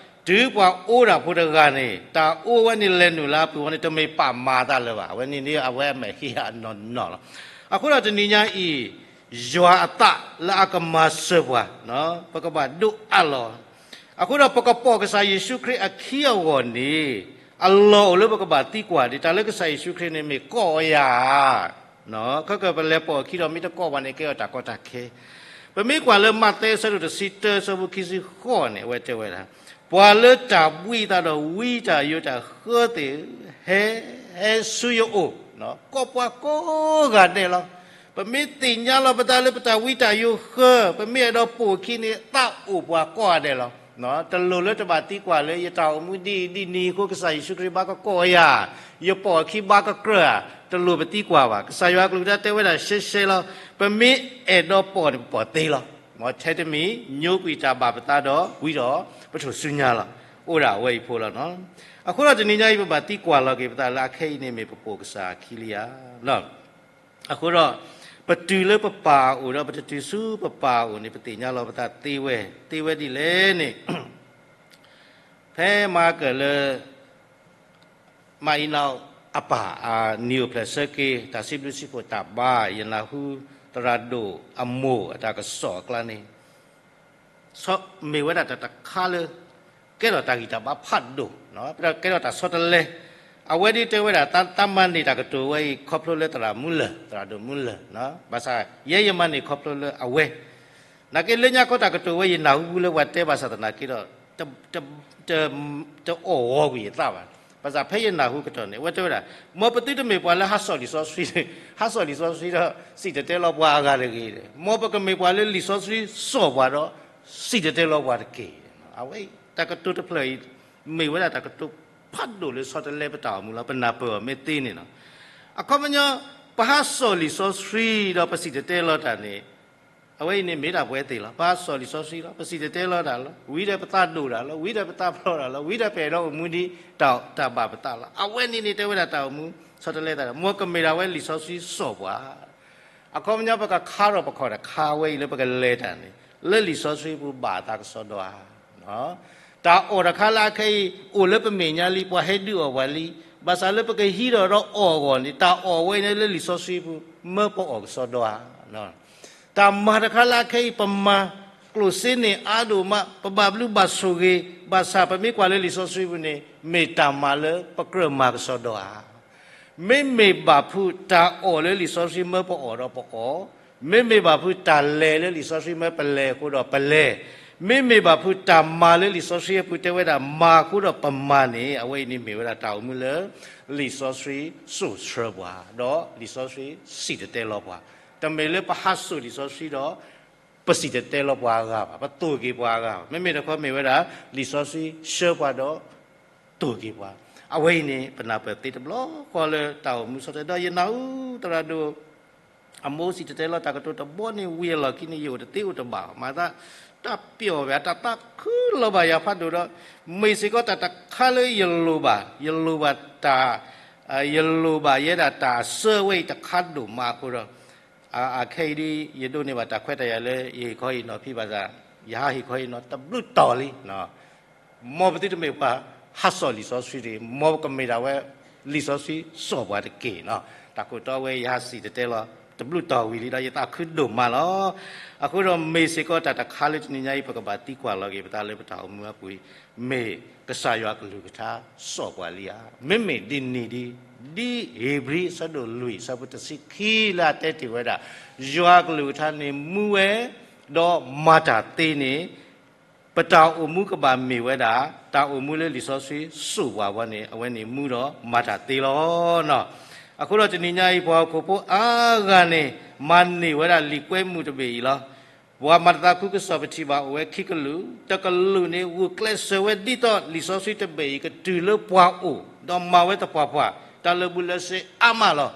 တုၤပှၤအိၣ်ဒၣ်ဖိတဂၤန့ၣ် တၢ်အိၣ်ဝဲန့ၣ်လဲၤနုာ်လၢအပူၤဝဲန့ၣ် တမ့ၢ်ပာ်မၤအသးလၢၤဘၣ်. အဝဲန့ၣ်န့ၣ် အဝဲအမဲာ်ဟ့ၣ်အနီၢ်နီၢ်လီၤ. အဃိဒီးတနံၤညါအံၤ ယွၤအသးလၢအကမၤစၢၤပှၤ ပကဘၣ်ဒိးအးလီၤ. အဃိဒီးပကပိာ်ကစၢ်ယ့ၣ်ၡူးခရံာ်အခံအဂီၢ်န့ၣ် အလီၢ်အိၣ်လၢပကဘၣ်သံကွၢ်ဒံး တၢ်လၢကစၢ်ယ့ၣ်ၡူးခရံာ်န့ၣ်မ့ၢ်ကိးယၤဧါ. ခဲကပလဲၤပိာ်အခံဒီးမ့ၢ်တကိးဘၣ်န့ၣ် ကဲထီၣ်တၢ်ကီတၢ်ခဲ. ပမ့ၢ်ကွၢ်လၢမးသဲအဆၢဒိၣ်တဆံတၢ အဆၢဖိခံဆံဃိးန့ၣ် အဝဲတဲဝဲဒၣ်, ပှၤလၢတၢ်ဘှံးအသးဒီးဝံတၢ်ယိးတၢ်ဃၢသ့ၣ်ဧၢ, ဟဲ, ဟဲဆူယအိၣ်, ကိးပှၤကိးဂၤဒဲးလီၤ. ပမ့ၢ်သ့ၣ်ညါလီၤပသးလၢပတၢ်ဝံတၢ်ယိးဃၢ, ပမ့ၢ်အဲၣ်ဒိးပိာ်အခံန့ၣ် သးအိၣ်ပှၤကိးဂၤဒဲးလီၤ. တလိၣ်လၢတဘၣ်သံကွၢ်လၢ ယတၢ်အိၣ်မူဒ်အံၤဒ်နံၤအဃိ ကစၢ်ယ့ၣ်ၡူးခရံာ်ဘၣ်ကကိးယၤ, ယပိာ်အခံဘၣ်ကကြၢးဧါ, တလိၣ်ပသံကွၢ်ဘၣ်. ကစၢ်ယွၤအကလုၢ်ကထါတဲဝဲဒၣ်ရှဲရှဲလီၤ. ပမ့ၢ်အဲၣ်ဒိးပိာ်န့ၣ် ပပိာ်သ့လီၤ. မ်ထဲတမံၤ ညိကွံာ်တၢ်ဘၣ်ပသးဒီးဝံဒီး ပထိၣ်ဆူညါလီၤ. အိၣ်ဒၣ်အဝဲအံၤဖိလီၤ. အဃိဒီးတနံၤညါအံၤ ပဘၣ်သံကွၢ်လီၤက့ၤပသးလၢအခဲအံၤန့ၣ်မ့ၢ်ပပိာ်ကစၢ်အခံလံဧါ. အဃိဒီး ပတုၤလၢပပၢ်အအိၣ်ဒီး ပတတုၤဆူပပၢ်အအိၣ်န့ၣ် ပသ့ၣ်ညါလီၤပသးသ့ဝဲ, သ့ဝဲဒ်လဲၣ်န့ၣ် ဖဲမၤကၢၢ်လၢ မၤအံၤနီၢ်အပၢ်အနံၣ်အိၣ်ဖျဲၣ်ဆၢက့ၤ တၢ်စံးဘျုးစံးဖှိၣ်တၢ်ဘါ ယနၢ်ဟူသရၣ်ဒိၣ်အမိၢ်အတၢ်ကစီၣ်အကျါန့ၣ် မ့ၢ်ဝဲဒၣ်တၢ်တခါလၢ ကဲထီၣ်တၢ်ဂံၢ်တၢ်ဘါဖးဒိၣ်, ကဲထီၣ်တၢ်ဆီတလဲ. အဝဲဒၣ်တဲဝဲဒၣ် တၢ်မၤန့ၢ်တၢ်ကတိၤဝဲအံၤ ခီဖျိလၢသရၣ်မူလၢၢ်, သရၣ်ဒိၣ်မူလၢၢ်, ဘၣ်ဆၣ် ယဲယမၤန့ၢ်ခီဖျိလၢအဝဲ နာ်က့လၢညါခီတၢ်ကတိၤဝဲ ယနၢ်ဟူပူၤလၢပှၤတဲဘၣ်ဆၣ်သနာ်က့ဒီး တအီၣ်ဂီၤကွံာ်ယသးဘၣ်. ဘၣ်ဆၣ်ဖဲယနၢ်ဟူကတီၢ်န့ၣ် အဝဲတဲဝဲဒၣ်, မ်ပသုတမ့ၢ်ပှၤလၢဟးစီၣ်လံာ်စီဆှံ, ဟးစီၣ်လံာ်စီဆှံဒီး စံၣ်တဲၤတဲလီၤပှၤအဂၤတဂ့ၤ. မ်ပကမ့ၢ်ပှၤလၢလံာ်စီဆှံစီၣ်ပှၤဒီး စံၣ်တဲၤတဲလီၤပှၤတက့ၢ်. အဝဲအံၤ တၢ်ကတိၤတဖျၢၣ်အံၤ မ့ၢ်ဝဲဒၣ်တၢ်ကတိၤဖးဒိၣ်လၢဆီတလဲပတၢ်အိၣ်မူလီၤ. ပနၢ်ပၢၢ်အီၤမ့ၢ်သ့န့ၣ်လီၤ. အခီပညီ ပဟးစီၣ်လံာ်စီဆှံဒီးပစံၣ်တဲၤတဲလီၤတၢ်န့ၣ် အဝဲအံၤန့ၣ်မ့ၢ်ဒၣ်ပဝဲသ့ၣ်လီၤ. ပဟးစီၣ်လံာ်စီဆှံလီၤ, ပစံၣ်တဲၤတဲလီၤတၢ်လီၤ, ဝံၤဒီးပသးဒိၣ်တၢ်လီၤ, ဝံၤဒီးပသးဖျိးတၢ်လီၤ, ဝံၤဒီးပအဲၣ်ဒိးအိၣ်မူဒ်တၢ်ဘၣ်ပသးလီၤ. အဝဲန့ၣ်န့ၣ် တဲဝဲဒၣ်တၢ်အိၣ်မူဆီတလဲသးဒီး မ်ကမ့ၢ်ဒၣ်ဝဲလံာ်စီဆှံစီၣ်ပှၤ အခီပညီ ပကခါထီၣ်ပခီၣ်တခါဝဲအံၤလၢပကလဲၤတၢ်န့ၣ် လၢလံာ်စီဆှံပူၤဘၣ်အသးကစီဒီဧါ. တၢ်အီၣ်တခါလၢအခဲအံၤ အိၣ်လၢပမဲာ်ညါလံ, ပှၤဟဲဒုးအီၣ်ပှၤလံ, ဘၣ်ဆၣ်လၢပကဟံးထီၣ်ဒီးအီၣ်အဂီၢ်န့ၣ် တၢ်အီၣ်ဝဲအံၤန့ၣ်လၢလံာ်စီဆှံပူၤ မၢပအီၣ်ကစီဒီဧါ. တၢ်မၤတခါလၢအခဲအံၤ ပမၤကျိၣ်စ့န့ၣ်အါဒိၣ်မး, ပဘၣ်ဘျုးဘၣ်ဆိၣ်ဂ့ၤ, ဘၣ်ဆၣ်ပမ့ၢ်ကွၢ်လၢလံာ်စီဆှံပူၤန့ၣ် မ့ၢ်တၢ်မၤလၢပကြၢးမၤကစီဒီဧါ. မ့မ့ၢ်ဘၣ်ဖုးတၢ်အီၣ်လၢလံာ်စီဆှံမၢပအီၣ်ဒီးပအီၣ်, မ့မ့ၢ်ဘၣ်ဖုးတၢ်လဲၤလၢလံာ်စီဆှံမၢပလဲၤအဃိဒီးပလဲၤ, မ့မ့ၢ်ဘၣ်ဖုးတၢ်မၤလၢလံာ်စီဆှံအပူၤတဲဝဲဒၣ်မၤအဃိဒီးပမၤန့ၣ် အဝဲအံၤန့ၣ်မ့ၢ်ဝဲဒၣ်တၢ်အိၣ်မူလၢ လံာ်စီဆှံစိာ်ဆှၢပှၤ, ဒီးလံာ်စီဆှံစံၣ်တဲၤတဲလီၤပှၤ, တမ့ၢ်လၢပဟးစိာ်လံာ်စီဆှံဒီး ပစံၣ်တဲၤတဲလီၤပှၤအဂၤဘၣ်, ပသိၣ်က့ၤပှၤအဂၤဘၣ်, မ့မ့ၢ်တခီမ့ၢ်ဝဲဒၣ် လံာ်စီဆှံဆှၢပှၤဒီး သိၣ်က့ၤပှၤ, အဝဲအံၤန့ၣ် ပနၢ်ပၢၢ်သ့တဘျီဃီလၢတၢ်အိၣ်မူဆီတလဲဒီး ယနၢ်ဟူသရၣ်ဒိၣ် အမိၢ်စံၣ်တဲၤတဲလီၤတၢ်ကတိၤတဘီန့ၣ် ဝံၤအလီၢ်ခံန့ၣ် ယအိၣ်တသ့အိၣ်တဘၣ်, မၤသးတၢ်ပျီၣ်ဝဲ တၢ်သးခုလီၤဘၣ်ယၤဖးဒိၣ်ဒီး မ့ၢ်စ့ၢ်ကီးတၢ်တခါလၢယလိၣ်ဘၣ်, ယလိၣ်ဘၣ်တၢ်, ယလိၣ်ဘၣ်ယဲဒၣ်တၢ်ဆၢဝဲအံၤတခါဒိၣ်မးအဃိဒီး အခဲအံၤဒ် ယဒိးန့ၢ်ဘၣ်တၢ်ခွဲးတၢ်ယာ်လၢယဟ့ၣ်ခီဟ့ၣ်နီၤဖံးဘၣ်ဆၣ်, ယဟးဟ့ၣ်ခီဟ့ၣ်နီၤတဘျုးတီၤလံ မ်ပသုတမ့ၢ်ပှၤဟးစိာ်လံာ်စီဆှံတဂ့ၤ, မ်ကမ့ၢ်ဒၣ်ဝဲလံာ်စီဆှံစိာ်ပှၤတက့ၢ်. တၢ်ခိၣ်တီဝဲယဟးစံၣ်တဲၤတဲလီၤ တဘျုးတီၤဝံၤလံဒီး ယသးခုဒိၣ်မးလီၤ. အဃိဒီးမ့ၢ်စ့ၢ်ကီးတၢ်တခါလၢတနံၤညါအံၤ ပကဘၣ်သံကွၢ်လီၤက့ၤပသးလၢပတၢ်အိၣ်မူအပူၤအံၤ, မ့ၢ်ကစၢ်ယွၤကလုၢ်ကထါစိာ်ပှၤလံဧါ. မ့မ့ၢ်ဒ်န့ၣ်ဒ်, ဒ်ဧ့ၤဘြံၤအဆၢဒိၣ်လွံၢ်အဆၢဖိတဆံခံလၢအတဲတ့ၢ်ဝဲဒၣ်, ယွၤကလုၢ်ကထါန့ၣ်မူဝဲ, ဒီးမၤတၢ်သ့န့ၣ် ပတၢ်အိၣ်မူကဘၣ်မ့ၢ်ဝဲဒၣ် တၢ်အိၣ်မူလၢလံာ်စီဆှံစိာ်ပှၤဘၣ်န့ၣ် အဝဲန့ၣ်မူဒီးမၤတၢ်သ့လီၤ. အဃိဒီးတနံၤညါအံၤ ပှၤဟီၣ်ခိၣ်ဖိအါဂၤန့ၣ် မၤန့ၢ်ဝဲဒၣ်လံာ်ကွဲမုာ်တဘ့ၣ်အံၤလီၤ. ပှၤမၤတသးခုကစီၣ်ပထံၣ်ဘၣ်အိၣ်ဝဲခံကလုာ်, တကလုာ်န့ၣ် ဂုာ်ကျဲးစၢးဝဲဒ်သိးလံာ်စီဆှံတဘ့ၣ်အံၤ ကတုၤလၢပှၤအိၣ်, ဒီးမၤဝဲသပှၢ်ပှၢ် တၢ်လၢာ်ဘူၣ်လၢာ်စ့ၤအါမးလီၤ.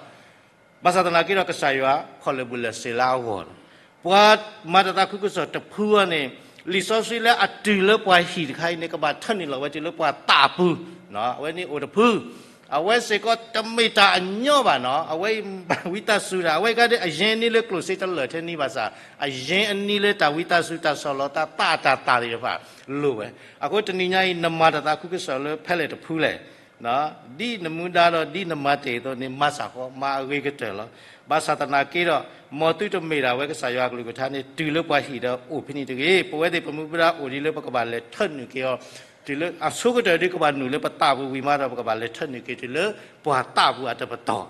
ဘၣ်ဆၣ်သနာ်က့ဒီး ကစၢ်ယွၤ ခီၣ်လၢာ်ဘူၣ်လၢာ်စ့ၤလၢအဂီၢ်လီၤ. ပှၤမၤတသးခုကစီၣ်တဖုအံၤန့ၣ် လံာ်စီဆှံလၢအတုၤလၢပှၤဟံၣ်တခါအံၤန့ၣ် ကဘၣ်ထၢနုာ်လီၤဝဲတုၤလၢပှၤသးပူၤ, အဝဲန့ၣ်အိၣ်တဖု. အဝဲစ့ၢ်ကီးတမ့ၢ်တၢ်အညီဘၣ်နီၤ, အဝဲအံၤဘၣ်ဝံသးစူၤတၢ်, အဝဲအံၤကဒီး အယ့အနံၤလၢကျိၣ်စ့တလၢာ်ထဲန့ၣ်ဘၣ်ဆၣ်, အယ့အနံၤလၢတၢ်ဝံသးစူၤ တၢ်ဆီၣ်လီၤသးသးအတၢ်သးသ့ၣ်တဖၣ်လိၣ်ဝဲ. အဃိတနံၤညါအံၤ နမၤတၢ်သးခုကစီၣ်လၢဖဲလဲၣ်တဖုလဲၣ်, ဒ်နမူဒါဒီးဒ်နမၤတ့ၢ်အသိးန့ၣ် မၤစၢ်ဃီ မၤအဂ့ၤကတၢၢ်လီၤ. ဘၣ်ဆၣ်သနာ်က့ဒီး မ်သုတမ့ၢ်ဒၣ်ဝဲကစၢ်ယွၤအကလုၢ်ကထါန့ၣ် တုၤလၢပှၤဟံၣ်ဒီးအိၣ်ဖဲန့ၣ်တဂ့ၤ. ပဝဲသ့ၣ်ပမူပဒါအိၣ်ဒ်လၢပကဘၣ်လဲၤထၢနုာ်က့ၤအီၤ, တုၤလၢအဆိကတၢၢ်ဒ်ကဘၣ်နုာ်လၢပသးပူၤဝံၤမးဒီး ပကဘၣ်လဲၤထၢနုာ်က့ၤတုၤလၢပှၤသးပူၤအတပတီၢ်,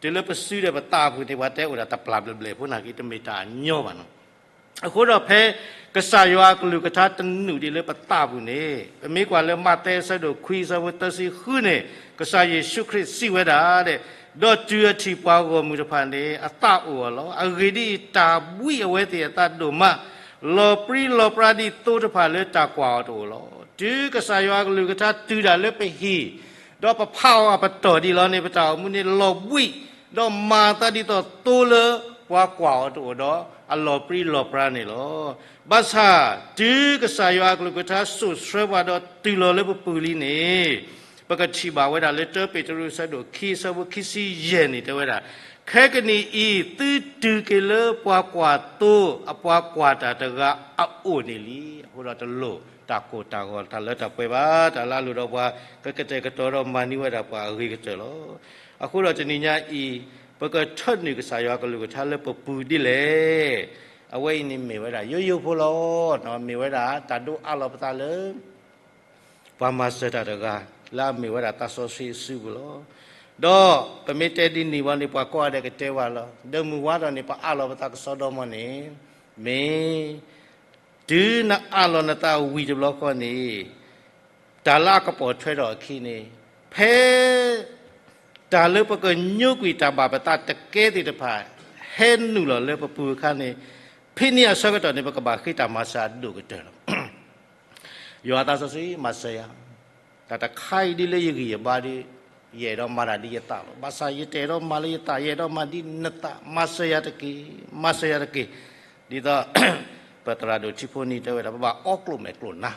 တုၤလၢပစုဒီးပသးပူၤန့ၣ် ပှၤတဲအိၣ်ဒၣ်တပျၢ်ဘျဲၣ်ဘျဲၣ်ဖိနာ်က့ တမ့ၢ်တၢ်အညီဘၣ်နီၤ. အဃိဒီးဖဲ ကစၢ်ယွၤအကလုၢ်ကထါတနုာ်ဒ်လၢပသးပူၤန့ၣ် ပမ့ၢ်ကွၢ်လၢမးသဲအဆၢဒိၣ်ခွံအဆၢဖိသၢဆံဃုန့ၣ် ကစၢ်ယ့ၣ်ၡူးခရံာ်စံးဝဲဒၣ်, ဒီးတုၤအထံၣ်ပှၤဂီၢ်မုၢ်တဖၣ်န့ၣ် အသးအိၣ်အီၤလီၤ. အဂ့ၢ်ဒ်အံၤ, တၢ်ဘှံးအဝဲသ့ၣ်အသးဒိၣ်မး, လီၤပြံလီၤပြါဒ်သိတဖၣ်လၢတၢ်ကွၢ်အီၤတအိၣ်လီၤ. တုၤကစၢ်ယွၤအကလုၢ်ကထါတုၤဒၣ်လၢပဟံၣ်, ဒီးပဖးအီၤအပတီၢ်ဒ်လီၤန့ၣ် ပတၢ်အိၣ်မူန့ၣ်လီၤဘှံး, ဒီးမၤအသးဒ်သိးသိလၢပှၤကွၢ်အီၤတအိၣ်ဒီး အလီၤပြံလီၤပြါန့ၣ်လီၤ. ဘၣ်ဆၣ် တုၤကစၢ်ယွၤအကလုၢ်ကထါစိာ်ဆှၢပှၤဒီးတုၤလီၤလၢပပူၤလံန့ၣ်, ပကထံၣ်ဘၣ်ဝဲဒၣ်လၢတၢပ့းတရူးအဆၢဒိၣ်ခံအဆၢဖိခံဆံယဲၢ်န့ၣ်တဲဝဲဒၣ်, ခဲကနံၣ်အံၤ သုတုၤက့ၤလၢပှၤကွၢ်သိအပှၤကွၢ်တၢ်တဂၤအအိၣ်န့ၣ်လံ. အဃိဒီးတလိၣ်တၢ်ကိၢ်တၢ်ဂီၤတၢ်လၢတၢ်ပှဲၤဘၣ်, တၢ်လၢအလိၣ်ဒီးပှၤ ကကတဲာ်ကတီၤဒီးမၤန့ၢ်ဝဲဒၣ်ပှၤအဂ့ၤကတၢၢ်လီၤ. အဃိဒီးတနံၤညါအံၤ ပကထၢနုာ်ကစၢ်ယွၤအကလုၢ်ကထါလၢပပူၤဒ်လဲၣ်. အဝဲအံၤန့ၣ်မ့ၢ်ဝဲဒၣ် ယိယိဖိလီၤ. မ့ၢ်ဝဲဒၣ်တၢ်ဒိးအးလီၤပသးလၢ ပှၤမၤစၢၤတၢ်တဂၤ လၢအမ့ၢ်ဝဲဒၣ်သးစီဆှံအစုပူၤလီၤ. ဒီးပမ့ၢ်တဲဒ်န့ၣ်ဝံၤန့ၣ် ပှၤကိးဂၤဒဲးကတဲဝဲလီၤ. ဒီးမုၢ်ဝါထီၣ်န့ၣ် ပှၤအးလီၤပသးကစီဒီမီၢ်န့ၣ် မ့ၢ် တုၤနအးလီၤနသးဝံၤတဘျီဃီန့ၣ် တၢ်လၢအကပိာ်ထွဲထီၣ်အခံန့ၣ် ဖဲ တၢ်လၢပကညိကွံာ်တၢ်ဘၣ်ပသးတကဲသ့ၣ်တဖၣ် ဟဲနုာ်လီၤလၢပပူၤအခါန့ၣ် ဖဲန့ၣ်အဆၢကတီၢ်န့ၣ် ပကဘၣ်ဃ့တၢ်မၤစၢၤအဒိၣ်ကတၢၢ်လီၤ. ယွၤသးစီဆှံမၤစၢၤယၤ, တၢ်တခါအံၤဒ်လၢယဂံၢ်ယဘါဒီး ယအဲၣ်ဒိးမၤတၢ်ဒ်ယသးလီၤ. ဘၣ်ဆၣ်ယတအဲၣ်ဒိးမၤလၢယသး, ယအဲၣ်ဒိးမၤဒ်နသး, မၤစၢၤယၤတက့ၢ်, မၤစၢၤယၤတက့ၢ်. ဒ်သိး ပသရၣ်ဒိၣ်ထံဖိန့ၣ်တဲဝဲဒၣ် ပဘၣ်အီကျိၣ်မဲာ်ကျိၣ်နါ,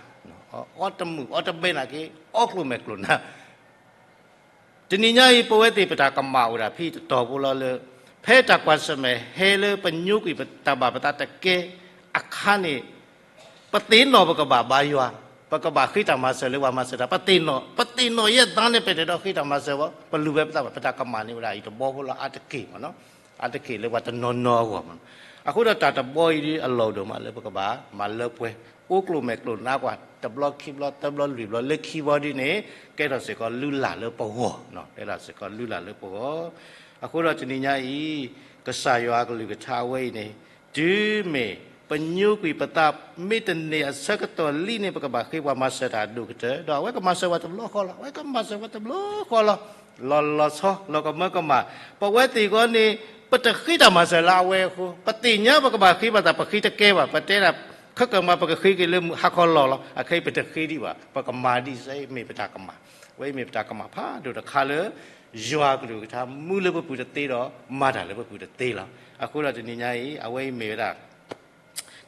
အီတမုာ်အီတဘဲနာ်က့ အီကျိၣ်မဲာ်ကျိၣ်နါ တနံၤညါအံၤ ပဝဲသ့ၣ်ပတၢ်ကမၣ်အိၣ်ဒၣ်ဖဲတတီၤဖိလီၤလၢ ဖဲတၢ်ကွၢ်ဆၢၣ်မဲာ်ဟဲလၢပညိကွံာ်ပတၢ်ဘၣ်ပသးတကဲအခါန့ၣ် ပသ့ၣ်နီၣ်ပကဘၣ်ဘါယွၤ, ပကဘၣ်ဃ့တၢ်မၤစၢၤလၢပှၤမၤစၢၤတၢ်, ပသ့ၣ်နီၣ်, ပသ့ၣ်နီၣ်ယဲၢ်သးန့ၣ် ပတအဲၣ်ဒိးဃ့တၢ်မၤစၢၤဘၣ်, ပလူၤဝဲပသးဘၣ်, ပတၢ်ကမၣ်န့ၣ်ဝဲဒၣ်အံၤတဘီဖိလီၤ အါတက့ၢ်မ့ၢ်နီၤ, အါတက့ၢ်လၢပှၤတနီၤနီၤအဂီၢ်မ့ၢ်နီၤ. အဃိဒီးတၢ်တဘီအံၤဒ်အလီၢ်ဒိၣ်မးလၢပကဘၣ်မၤလၢပှဲၤ, အိကျိၣ်မဲာ်ကျိၣ်နါကွၢ် တဘျီခံဘျီသၢဘျီလွံၢ်ဘျီလၢခံဘီဒ်န့ၣ် ကဲထီၣ်စ့ၢ်ကီးလုၢ်လၢ်လၢပဂီၢ်, ကဲထီၣ်စ့ၢ်ကီးလုၢ်လၢ်လၢပဂီၢ်. အဃိဒီးတနံၤညါအံၤ ကစၢ်ယွၤအကလုၢ်ကထါအဝဲအံၤန့ၣ် တုၤမ့ၢ်ပညိကွံာ်ပသး မ့ၢ်တန့ၢ်အဆၢကတီၢ်လံန့ၣ် ပကဘၣ်ဃ့ပှၤမၤစၢၤတၢ်အဒိၣ်ကတၢၢ်, ဒီးအဝဲကမၤစၢၤပှၤတဘျီဃီလီၤ, အဝဲကမၤစၢၤပှၤတဘျီဃီလီၤ, လီၤလီၤဆီ လီၤကမၢကမၣ်, ပဝဲသ့ၣ်အဂီၢ်န့ၣ် ပတဃ့တၢ်မၤစၢၤလၢအဝဲအဃိ, ပသ့ၣ်ညါပကဘၣ်ဃ့ဘၣ်သး ပဃ့တကဲဘၣ်, ပတဲဒၣ် ခဲကမၣ်ပကဃ့က့ၤလၢဟါခီလီၤလီၤ, အခဲအံၤပတဃ့ဒံးဘၣ်, ပကမၤဒ်စ့ၢ်မ့ၢ်ပတၢ်ကမၣ်, အဝဲအံၤမ့ၢ်ပတၢ်ကမၣ်ဖးဒိၣ်တခါလၢ ယွၤအကလုၢ်ကထါမူလၢပပူၤတသ့ဒီး မၤတၢ်လၢပပူၤတသ့လီၤ. အဃိဒီးတနံၤညါအံၤ အဝဲအံၤမ့ၢ်ဝဲဒၣ်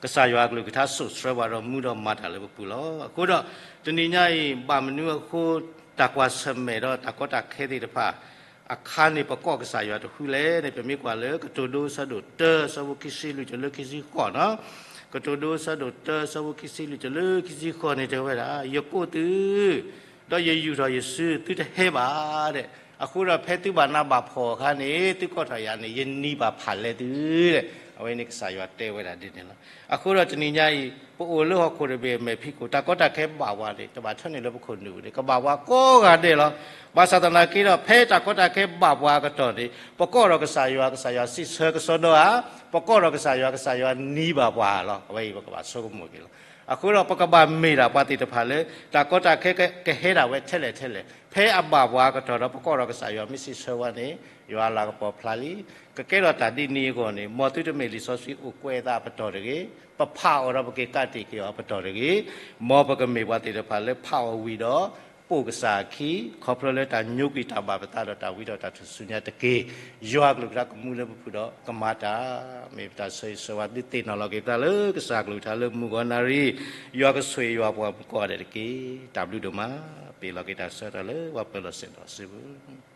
ကစၢ်ယွၤအကလုၢ်ကထါစိာ်ဆှၢပှၤဒီးမူဒီးမၤတၢ်လၢပပူၤလီၤ. အဃိဒီး တနံၤညါအံၤ ဘၣ်မနုၤအဃိ တၢ်ကွၢ်ဆၢၣ်မဲာ်ဒီးတၢ်ကီတၢ်ခဲသ့ၣ်တဖၣ် အခါန့ၣ် ပကိးကစၢ်ယွၤတဃူလဲၣ်န့ၣ် ပမ့ၢ်ကွၢ်လၢ ကတိၤဒိအဆၢဒိၣ်တၢ အဆၢဖိခံဆံလွံၢ်တုၤလၢခံဆံဃိးနီၤ, ကတိၤဒိအဆၢဒိၣ်တၢ အဆၢဖိခံဆံလွံၢ်တုၤလၢခံဆံဃိးန့ၣ် တဲဝဲဒၣ် ယကိးသု ဒီးယယူာ်ထီၣ်ယစု သုတဟဲဘၣ်ဒီး အဃိဒီးဖဲသုဘၣ်နးဘၣ်ဖှီၣ်အခါန့ၣ် သုကိးထီၣ်ယၤန့ၣ် ယနံၤဘၣ်ဖးလဲသုဒီး အဝဲန့ၣ်ကစၢ်ယွၤတဲဝဲဒၣ်ဒ်န့ၣ်လီၤ. အဃိဒီးတနံၤညါအံၤ ပအိၣ်လၢဟီၣ်ခိၣ်တဘ့ၣ်အမဲာ်ဖံးခိၣ် တၢ်ကီတၢ်ခဲဘၣ်ပှၤန့ၣ် တဘၣ်ထၢန့ၢ်လၢပခိၣ်နူာ်န့ၣ် ကဘၣ်ပှၤကိးဂၤဒဲးလီၤ. ဘၣ်ဆၣ်သနာ်က့ဒီး ဖဲတၢ်ကီတၢ်ခဲဘၣ်ပှၤအကတီၢ်န့ၣ် ပကိးဒီးကစၢ်ယွၤ ကစၢ်ယွၤစံးဆၢကစီဒီဧါ, ပကိးဒီးကစၢ်ယွၤ ကစၢ်ယွၤနံၤဘၣ်ပှၤလီၤ. အဝဲအံၤပကဘၣ်ဆိကမိၣ်က့ၤလီၤ. အဃိဒီးပကဘၣ်မ့ၢ်ဒၣ်ပှၤသ့ၣ်တဖၣ်လၢ တၢ်ကီတၢ်ခဲကဟဲဒၣ်ဝဲထဲလဲၣ်ထဲလဲၣ် ဖဲအဘၣ်ပှၤအကတီၢ်ဒီး ပကိးဒီးကစၢ်ယွၤမ့ၢ်စံးဆၢဝဲန့ၣ် ယွၤအလၤကပီၤဖျါလံ. ကကဲထီၣ်တၢ်ဒ်န့ၣ်အဂီၢ်န့ၣ် မ်သုတမ့ၢ်လံာ်စီဆှံအိၣ်ကွဲးအသးအပတီၢ်တဂ့ၤ, ပဖးအီၤဒီးပက့ၤကးတံာ်က့ၤအီၤအပတီၢ်တဂ့ၤ, မ်ပကမ့ၢ်ပှၤသ့ၣ်တဖၣ်လၢဖးအီၤဝံၤဒီး ပအိၣ်ကစၢ်အခံ, ခီဖျိလၢတၢ်ညိကွံာ်တၢ်ဘၣ်ပသးဒီးတၢ်ဝံဒီးတၢ်ထူၣ်စုညါတက့ၢ်. ယွၤအကလုၢ်ကထါကမူလၢပဖုၣ်ဒီးကမၤတၢ်, မ့ၢ်ပတၢ်ဆၢဂ့ၤဆၢဝါသုသ့ၣ်နီၣ်လီၤက့ၤပသးလၢကစၢ်ကလုၢ်ကထါလၢမုၢ်ဂီၤနၣ်ရံၣ်, ယွၤကဆိၣ်ဂ့ၤယွၤပှၤမုၣ်ကိးဂၤဒဲးတက့ၢ်. တၢ်ဘျုးဒိၣ်မး, ပ့ၤလီၤက့ၤတၢ်ဆၢကတီၢ်လၢပှၤပၢၤလီၢ်ဆ့ၣ်နီၤစုပူၤ